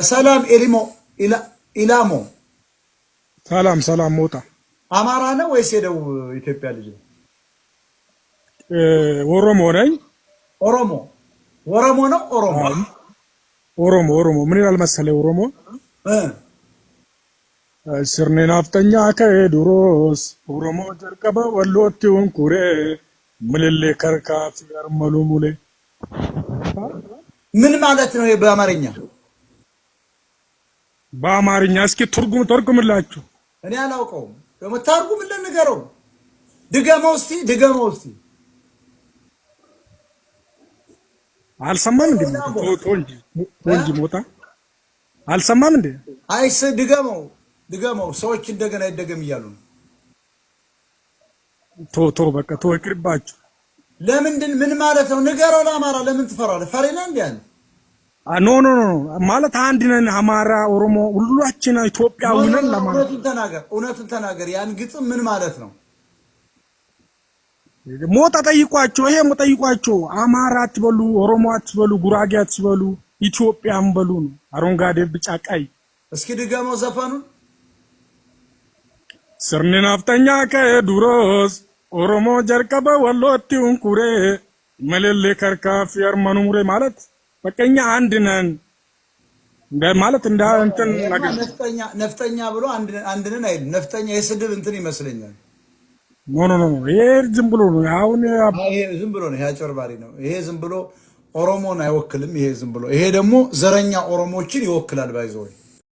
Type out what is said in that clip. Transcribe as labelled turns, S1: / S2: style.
S1: ሰላም ኤሊሞ፣ ኢላሞ።
S2: ሰላም ሰላም ሞጣ።
S1: አማራ ነው ወይስ የደቡብ ኢትዮጵያ ልጅ ነው?
S2: ኦሮሞ ነኝ።
S1: ኦሮሞ፣ ኦሮሞ ነው፣ ኦሮሞ።
S2: ኦሮሞ፣ ኦሮሞ። ምን ይላል መሰለህ ኦሮሞ? Sirni nafxanyaa ka'ee duroos Oromoo jalqaba Wallootti hunkuree milillee karkaa fi armaluu mulee።
S1: ምን ማለት ነው ይሄ በአማርኛ?
S2: በአማርኛ እስኪ ትርጉም ተርጉምላችሁ።
S1: እኔ አላውቀውም። ደግሞ ተርጉምልን፣ ንገረው። ድገመው እስቲ፣ ድገመው እስቲ።
S2: አልሰማም እንዴ? ቶ እንጂ፣ ቶ እንጂ ሞጣ፣ አልሰማም እንዴ?
S1: አይስ ድገመው፣ ድገመው። ሰዎች እንደገና ይደገም እያሉ ነው።
S2: ቶ ቶ፣ በቃ ቶ፣ ይቅርባችሁ።
S1: ለምንድን፣ ምን ማለት ነው? ንገረው ለአማራ። ለምን ትፈራለህ? ፈሪ ነህ እንዴ አንተ?
S2: No, no, no፣ ማለት አንድ ነን። አማራ፣ ኦሮሞ ሁላችን ኢትዮጵያዊ ነን ለማለት።
S1: እውነቱን ተናገር፣ እውነቱን ተናገር። ያን ግጥም ምን ማለት ነው?
S2: ሞጣ ጠይቋቸው፣ ይሄ ጠይቋቸው። አማራ አትበሉ፣ ኦሮሞ አትበሉ፣ ጉራጌ አትበሉ፣ ኢትዮጵያን በሉ ነው። አረንጓዴ፣ ቢጫ፣ ቀይ።
S1: እስኪ ድገመው ዘፈኑን።
S2: Sirni nafxanyaa ka'ee duroos Oromoo jalqaba Wallootti hunkuree milillee karkaa fi armanu mure ማለት በቃ እኛ አንድ ነን ማለት እንደ እንትን ነገር።
S1: ነፍጠኛ ነፍጠኛ ብሎ አንድ ነን አይልም። ነፍጠኛ የስድብ እንትን ይመስለኛል።
S2: No, no, no፣ ይሄ ዝም ብሎ ነው አሁን።
S1: ይሄ ዝም ብሎ ነው። ይሄ አጭበርባሪ ነው። ይሄ ዝም ብሎ ኦሮሞን አይወክልም። ይሄ ዝም ብሎ፣ ይሄ ደግሞ ዘረኛ ኦሮሞችን ይወክላል። By the way።